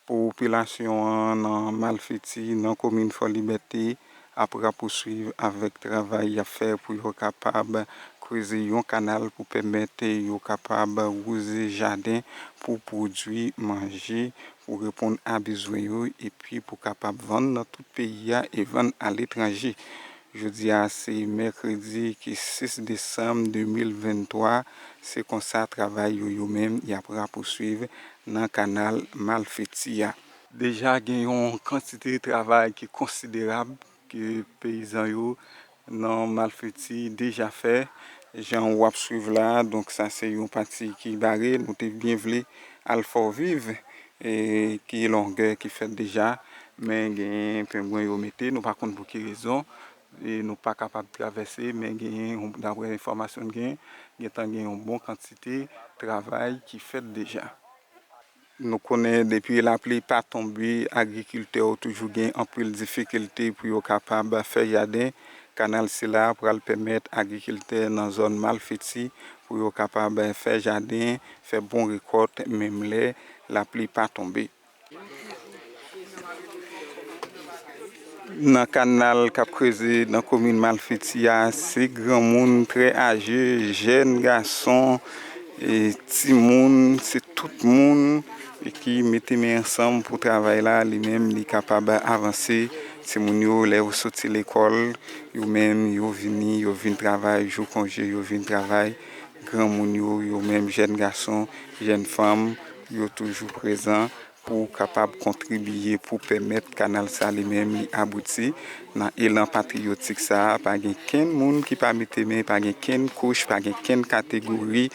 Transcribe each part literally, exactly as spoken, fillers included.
Popilasyon an nan Malfeti, nan komin Fò Libète, ap rapouswiv avèk travay y ap fè pou yo kapab kreze yon kanal pou pèmèt yo kapab wouze jaden pou pwodui manje, pou reponn a bezwen yo, epi pou kapab vann nan tout peyi a e vann aletranje. Jodi a se mèkredi ki sis desanm de mil venntwa, se konsa travay yo, yo menm, y ap rapouswiv nan kanal Malfeti a. Deja gen yon kantite travay ki konsiderab ke peyizan yo nan Malfeti deja fè, jan w ap swiv la. Donk sa se yon pati ki bare, nou te byen vle al fè w viv, e ki longè ki fèt deja, men gen pengwen yo mete, nou pa konn pou ki rezon, e nou pa kapab travèse, men genyen, dapre enfòmasyon n gen, gentan gen yon bon kantite travay ki fèt deja. Nou konnen depi lapli pa tonbe, agrikiltè yo toujou gen anpil difikilte pou yo kapab fè jaden. Kanal sila pral pèmèt agrikiltè nan zòn Malfeti pou yo kapab fè jaden, fè bon rekòt, menm lè lapli pa tonbe. Nan kanal k ap kreze nan komin Malfeti a, se granmoun, trè aje, jèn gason, e timoun, se tout moun ki mete men ansanm pou travay la, li menm, li kapab avanse. Timoun yo, lè yo soti lekòl, yo menm, yo vini, yo vin travay, jou konje, yo vin travay. Granmoun yo, yo menm, jèn gason, jèn fanm, yo toujou prezan pou kapab kontribiye pou pèmèt kanal sa li menm li abouti nan elan patriyotik sa a. Pa gen kenn moun ki pa mete men, pa gen kenn kouch, pa gen kenn kategori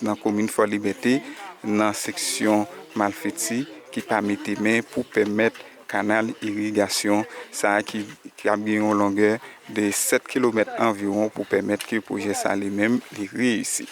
nan komin Fò Libète, nan seksyon Malfeti ki pa mete men pou pèmèt kanal irigasyon sa a ki, ki ap gen yon longè de sèt kilomèt anviwon pou pèmèt ke pwojè sa li menm li reyisi.